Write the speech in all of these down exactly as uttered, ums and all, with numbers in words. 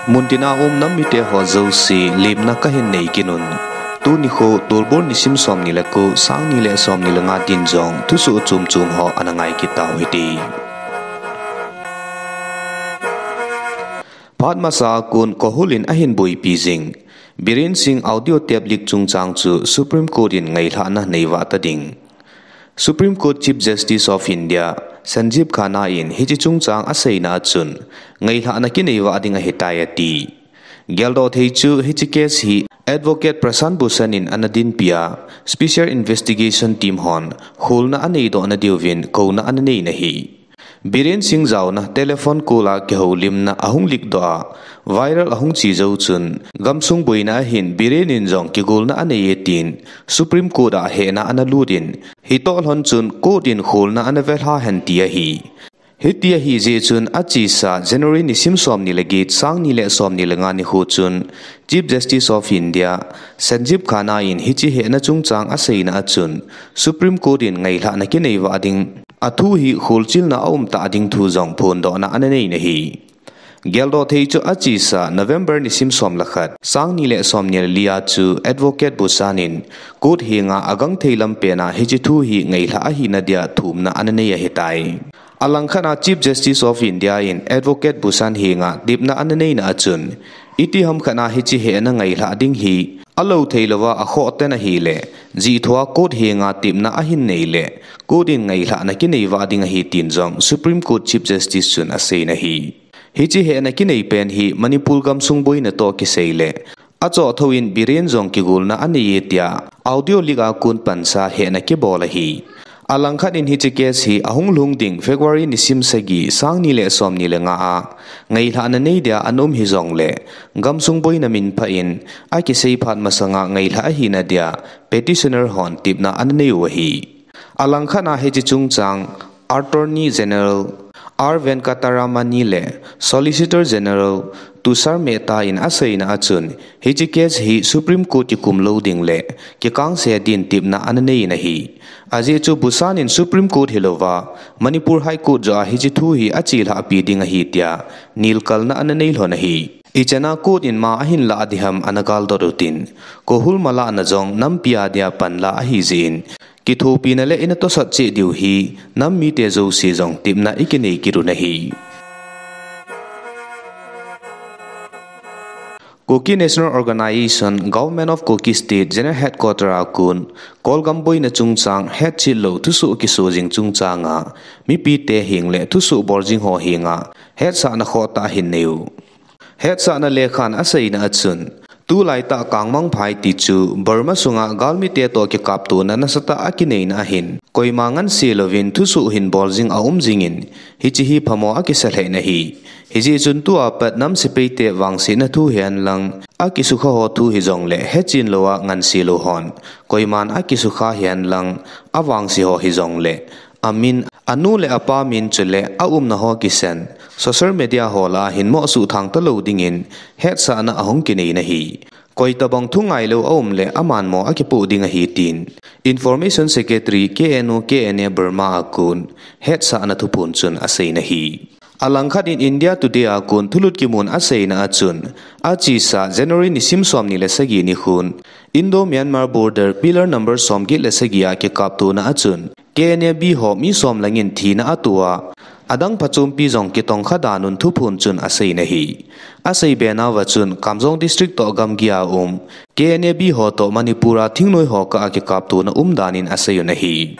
Muntina um nam mite ho jouse, lemna kahin nei kit un. Tuni kho, Tolbol nisim somni le ko, sangni le somni le nga din jong thusoh chom chom ho ana ngai kit tau hite. Phat masa a kon KOHUR in ahin boipi jing Biren Singh audio tape leak chungchang chu Supreme Court in ngailhahna nei vah ta ding. Supreme Court Chief Justice of India, Sanjiv Khanna in hiche chungchang aseina a chun, ngailhahna kinei vah ding ahitai ati. Geldoh thei chu hiche case hi Advocate Prashant Bhushan in ana dinpi a, Special Investigation Team hon kholna anei doh na diuvin kouna ana nei na ahi. Biren Singh jaona telephone call a kihoulimna ahung leak doh a, viral ahung che jou chun, gamsung boina a hin Biren in jong kigolna anei e tin Supreme Court a hehna ana lut in, hitoh lhon chun court in kholna ana velha hen ti ahi. Hiti ahi jeh chun achesa January nisim somni le get, sangni le somni le nga nikho chun Chief Justice of India, Sanjiv Khanna in hiche hehna chungchang aseina a chun Supreme Court in ngailhahna kinei vah ding, athu hi kholchilna aum ta ding thu jong phondohna ana nei na ahi. Geldoh thei chu achesa November nisim som le khat, sangni le somni le li a chu Advocate Bhushan in court henga agangthei lampen a hiche thu hi ngailhah ahina dia thumna ana nei ahitai. Alangkhat a Chief Justice of India in Advocate Bhushan henga tepna ana neina a chun, itiham khat a hiche hehna ngailhah ding hi alou thei louva akhoh ten ahile, jeh thua court henga tepna ahin nei le, court in ngailhahna kinei vah ding ahi tin jong Supreme Court Chief Justice chun aseina ahi. Hiche hehna kinei pen hi Manipur gamsung boina toh kisei le, achoh thouvin Biren jong kigolna anei e tia audio leak a kon pansa hehna kibol ahi. Alangkhat in hiche case hi ahung lhung ding February nisim sagi, sangni le somni le nga a ngailhahna nei dia ana um hijongle, gamsung boina minphah in akisei phat masanga ngailhah ahina dia petitioner hon tepna ana nei u ahi. Alangkhat a hiche chungchang Attorney General R Venkataramani le Solicitor General Tushar Mehta in aseina a chun, hiche case hi Supreme Court kikum lou ding le kikangse din tepna ana nei in ahi. Ajeh chu Bhushan in Supreme Court hilouva, Manipur High Court joh a hiche thu hi achelhahpi ding ahi tia nilkalna ana nei lhon ahi. Ichan a court in ma ahin lah diham ana galdot utin, KOHUR malahna jong nampi a dia panla ahi jeh in, kithopina le ina tosot cheh diu hi nam mite jouse jong tepna ikinei kit u ahi. Kuki National Organization, Government of Kuki State General Headquarter a kon, Kolgam boina chungchang hetchet lou thusoh kiso jing chungchang a, mipite heng le thusoh bol jing ho henga hetsahna khohtah ahin nei u. Hetsahna lekhan aseina a chun, tulaitah Kangmangphai ti chu Burma sunga galmite toh kikaptona nasatah a kineina ahin, koima nganse louvin thusoh hin bol jing aum jingin, hiche hi phamo akisa lheh in ahi. Hijeh chun tua pat nam sepaite vangsetna thu hihen lang, akisukha ho thu hijongle hechen louva nganse lou hon koiman akisukha hihen lang, avangse ho hijongle, amin, anu le apa min chule aumna ho kisan, social media ho lah a hin moh suhthang talou dingin hetsahna ahung kinei in ahi. Koitobang thu ngailou aum le aman mo akipoh ding ahi tin Information Secretary K N O K N A Burma a kon hetsahna thuphon chun asei in ahi. Alangkhat in India Today a kon thulut kimun aseina a chun, achesa January nisim somni le sagi nikhon, Indo-Myanmar border pillar number somget le sagi a kikaptona a chun, K N A B ho mi som langin thina atoh a, adang phachompi jong kitongkha dan un thuphon chun asei in ahi. Asei be nauva chun, Kamjong District toh gamgi a um, K N A B ho toh Manipur a thingnoi ho kah a kikaptona um dan in asei un ahi.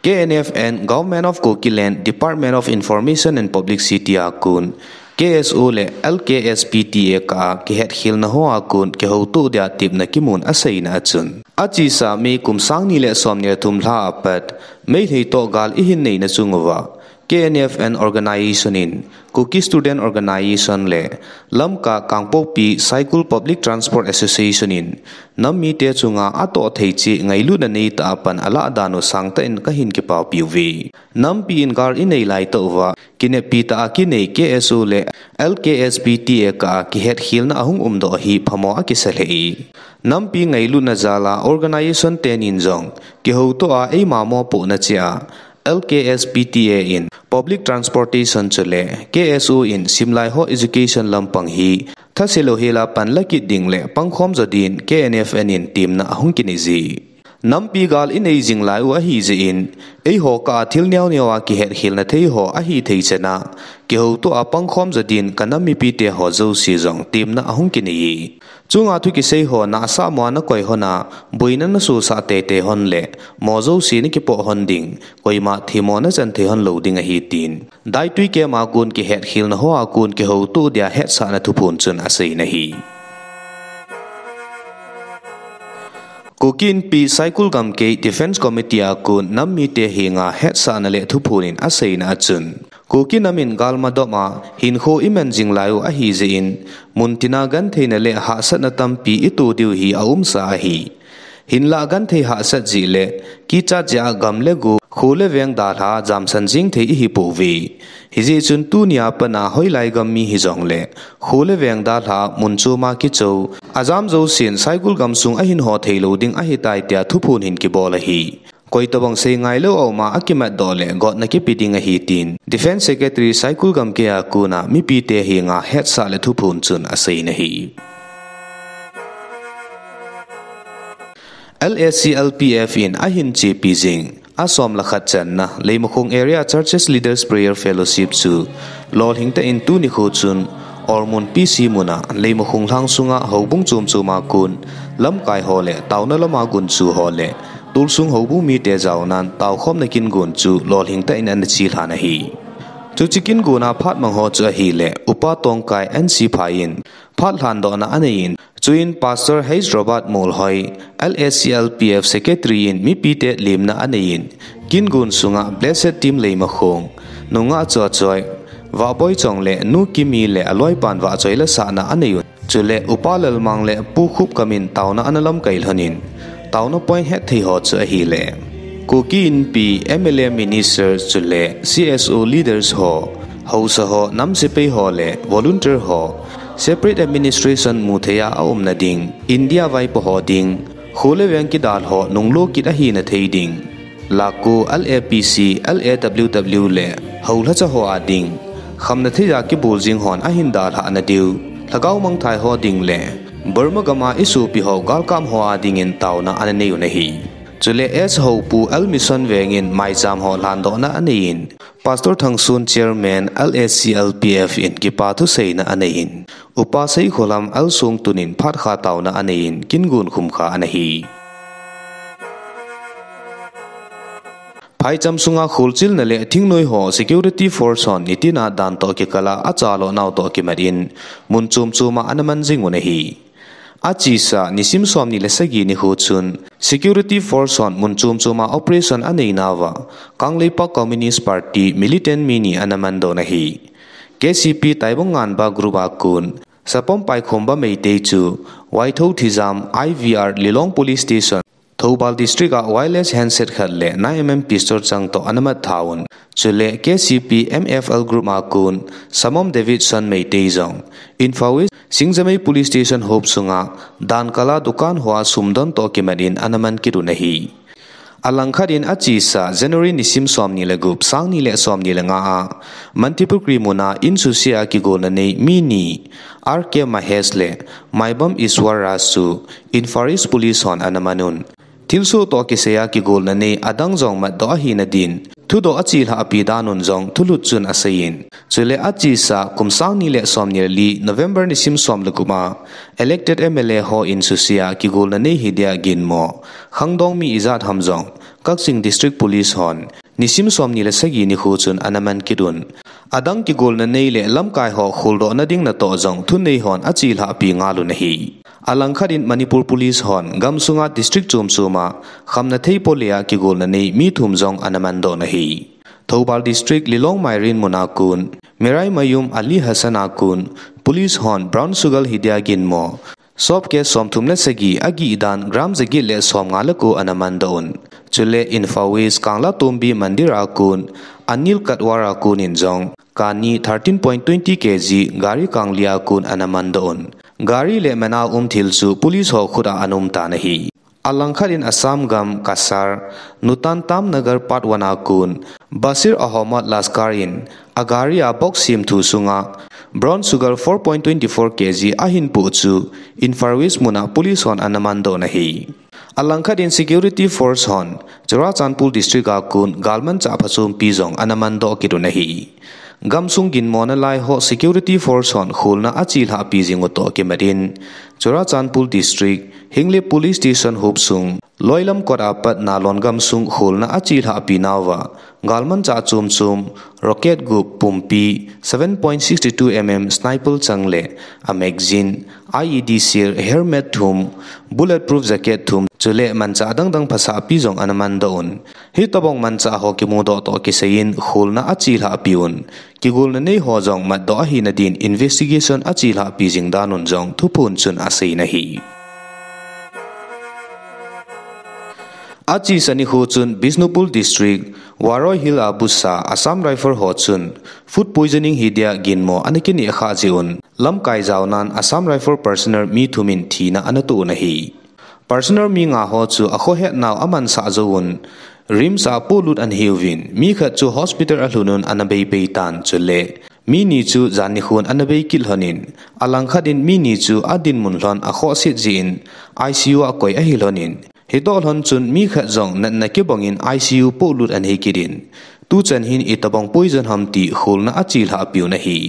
K N F N, Government of Kukiland, Department of Information and Publicity a kon, K S O le L K S P T A kah a kihetkhelna ho a kon kihoutoh dia tepna kimun aseina a chun, achesa May kum sangni le somni le thum lha a pat, Meitei toh gal ihin neina chung uva, K N F N organization in, Kuki Student Organization le Lamka Kangpokpi Saikul Public Transport Association in, nam mite chunga atoh thei cheh ngailutna neitah a pan alah dan u sangtah in kahin kipaopi uve. Nampi in gal inei laitah uva, kineppi tah a kinei K S O le L K S P T A kah a kihetkhelna ahung umdoh hi phamo akisa lheh e. Nampi ngailutna jal a organization tenin jong, kihoutoh a eima mopohna cheh a, L K S P T A in public transportation chule K S O in simlai ho education lampang hi thase lou hela panla kit ding le pangkhom jo din K N F N in temna ahung kinei ji. Nampi gal inei jing lai u ahi jeh in, eiho kah a thil neo neo a kihetkhelna thei ho ahi thei chan a, kihoutoh a pangkhom jo din ka nam mipite ho jouse jong temna ahung kinei e. Chunga thu kisei ho nahsah mo a nakoi hon a, boina nasosah teitei hon le, mo jouse nakipoh hon ding, koima themmo nachan thei hon lou ding ahi tin, Daitui camp a kon kihetkhelna ho a kon kihoutoh dia hetsahna thuphon chun asei in ahi. Kuki Inpi Saikul Gamkei Defence Committee a kon nam mite henga hetsahna le thuphon in aseina a chun, Kuki nam in galmadop a hinkho iman jing lai u ahi jeh in, muntina gentheina le hahsatna tampi ito diu hi aumsa ahi. Hinlah genthei hahsat jeh le kichat jeh a gam le go, kho le veng dalha jamsan jing thei ihi pouve. Hijeh chun tunia pat a hoilai gam mi hijongle, kho le veng dalha mun chom a kichou, ajam jousen Saikul gamsung ahin ho thei lou ding ahitai tia thuphon hin kibol ahi. Koi tobang sei ngailou a um a akimatdoh le gotna kipe ding ahi tin, Defence Secretary Saikul Gamkei a kon a mipite henga hetsah le thuphon chun asei in ahi. L A C L P F in ahin chepi jing, asom le khat channa Leimakhong Area Churches Leaders Prayer Fellowship chu lolhing tah in tuni kho chun Ormun P C mun a Leimakhong lhang sunga houbung chom chom a kon lamkai ho le taona lam a gunchu ho le tulsung houbung mite jaonan taokhomna kin gon chu lolhing tah in ana chelhan ahi. Chuche kin gon a phat mang ho chu ahile Upa Tongkai N C Phai in phat lhandohna anei in, chuin Pastor H Robert Molhoi, L A C L P F Secretary in mipite lemna anei in, kin gon sunga Blessed Team Leimakhong, Nungah Chochoi, Vahboi Chong le Nu Kimi le aloipan vahchoi lasahna anei un. Chule Upa Lalmang le Pu Khupkam in taona ana lamkai lhon in, taona point hetthei ho chu ahile Kuki Inpi M L A, Minister chule C S O leaders ho, haosa ho, nam sepai ho le volunteer ho, separate administration mu thei a aumna ding, India vaipo ho ding, kho le veng kidal ho nunglo kit ahina thei ding, Lakh ko L A P C, L A W W le houlhacha ho a ding, khamna thei a kibol jing hon ahin dalhah na diu, lhagao mangthai ho ding le Burma gam a isopi ho galkap ho a dingin taona ana nei u ahi. Chule S Hopu L Mission Veng in maicham ho lhandohna anei in, Pastor Thangsun Chairman L A C L P F in kipa thuseina anei in, Upa Seikholam L Songtun in phat kha taona anei in, kin gon khum kha ana hi. Phaicham sunga kholchilna le thingnoi ho security force hon nitin a dan toh kikal a achalo nau toh kimat in, mun chom chom a ana man jing u ahi. Achesa nisim somni le sagi nikho chun, security force hon mun chom chom a operation anei nauva, Kangleipak Communist Party militant mi ni ana man doh u ahi. K C P Taibung Nganba group a kon, Sapom Paikhomba Meitei chu, Waithou Thijam I V R Lilong Police Station, Thoubal District a wireless handset khat le nine M M pistol chang toh ana mat tha un. Chule K C P M F L group a kon, Samom Davidson Meitei jong, Imphal West Singjamei Police Station hop sunga, dan kal a dukan ho a sum don toh kimat in ana man kit u ahi. Alangkhat in achesa January nisim somni le gup, sangni le somni le nga a, Mantripukhri mun a insuse a kigolna nei mi ni, R K Mahesh le Maibam Iswar Raj chu Imphal East Police hon ana man un. Thilsoh toh kisai a kigolna nei adang jong matdoh ahina din, thudoh achelhahpi dan un jong thulhut chun asei in. Chule achesa kum sangni le somni le li November nisim som le gup a, elected M L A ho insuse a kigolna nei hi dia ginmo, khangdong mi ijat ham jong, Kakching District Police hon, nisim somni le sagi nikho chun ana man kit un. Adang kigolna nei le lamkai ho kholdohna ding natoh jong thunei hon achelhahpi ngal u ahi. Alangkhat in Manipur Police hon gamsunga district chom chom a khamna thei polei a kigolna nei mi thum jong ana man doh u ahi. Thoubal District Lilong Mairin mun a kon, Meraimayum Ali Hassan a kon, Police hon brown sugar hi dia ginmo, soap case somthum le sagi agih dan gram jaget le somnga le ko ana man doh un. Chule Imphal West Kanglatombi Mandir a kon, Anil Katwar a kon in jong, kani thirteen point twenty K G gari kangli a kon ana man doh un. Gari le man a um thil chu police ho khut a ana um tan ahi. Alangkhat in Assam gam Cachar, Nutan Tamnagar Part one a kon, Bashir Ahmad Laskar in agari a box semthu sunga brown sugar four point twenty four kg ahin poh chu Imphal West muna police hon ana mandoh un ahi. Alangkhat in security force hon Churachandpur district a kon galmanchah phachompi jong ana mandoh kit un ahi. Gamsung ginmo nalai ho security force hon kholna achelhahpi jing u toh kimat in, Churachandpur district Henglep police station hopsung Loilam kot a pat Nalon gamsung kholna achelhahpi nauva, galmanchah chomchom, rocket gup, pumpi, seven point six two mm sniper chang le a magazine, I E D sel, helmet thum, bulletproof jacket thum, chule manchah dangdang phasahpi jong ana mandoh un. Hitobang manchah ho kimudoh toh kisai in kholna achelhahpi un. Kigolna nei ho jong matdoh ahina din investigation achelhahpi jing dan un jong thuphon chun asei in ahi. Achesa nikho chun Bishnupur district, Waroi Hill a busa Assam Rifle ho chun food poisoning hidia ginmo ana kineh khah jeh un, lamkai jaonan Assam Rifle personnel mi thum in thina ana toh un ahi. Personnel mi nga ho chu akhohetnau amansah jouvun, RIMS a polut ana hiuvin, mi khat chu hospital alhun un ana bei pei tan, chule mi ni chu jan nikhon ana bei kit lhonin, alangkhat in mi ni chu adinmun lhon akhohset jeh in I C U a akoi ahi lhonin, hitoh lhon chun mi khat jong natna kibang in I C U polut ana hi kit in, tuchan hin itobang poison ham ti kholna achelhahpi un ahi.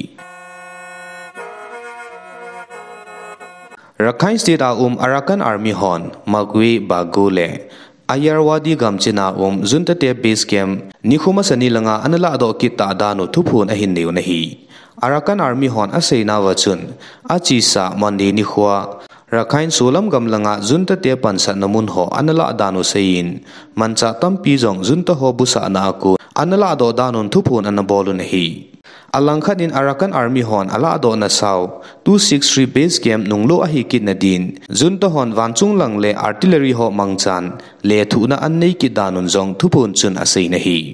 Rakhine State a um Arakan Army hon Magway, Bago le Ayeyarwady gamchina um junta te base camp nikho masa ni langa ana lahdoh kit tah dan u thuphon ahin nei un ahi. Arakan Army hon aseinauva chun, achesa Monday nikhoa Rakhine solam gam langa junta te pansatna mun ho ana lah dan u seiyin, manchah tampi jong junta ho busahna a kon ana lahdoh dan un thuphon ana bol un ahi. Alangkhat in Arakan Army hon alahdohna sao two six three base camp nunglo ahi kitna din, junta hon vanchung lang le artillery ho mangchan lethuhna ana nei kit dan un jong thuphon chun asei in ahi.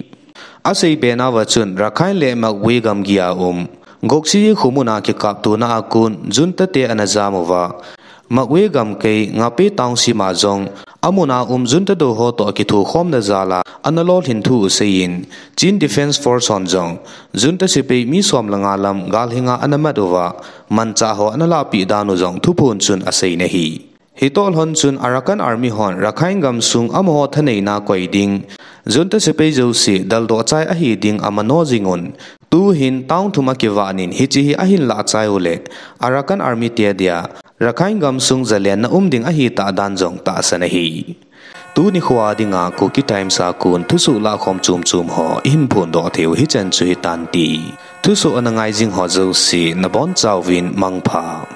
Asei be nauva chun Rakhine le Magway gamgi a um Goksi khomun a kikaptona a kon junta te ana jam uva, Magway gamkai Ngape town sima jong amun a um junta dou ho toh kithokhomna jal a ana lolhin thu u seiyin, Chin Defence Force hon jong junta sepai mi som le nga lam galhinga ana mat uva, manchah ho ana lahpeh dan u jong thuphon chun asei in ahi. Hitoh lhon chun Arakan Army hon Rakhine gamsung amaho thaneina koi ding, junta sepai jouse daldoh chai ahi ding amano jing un, tuhin town thum akivah in hiche hi ahin lah chai uleh, Arakan Army te dia Rakhine gamsung jalenna um ding ahitah dan jong tahsan ahi. Tuni khoa dinga Kuki Times a kon thusoh lahkhom chomchom ho ihin phondoh theiu hichan chu hitante. Thusoh ana ngai jing ho jouse nabonchauvin mangpha.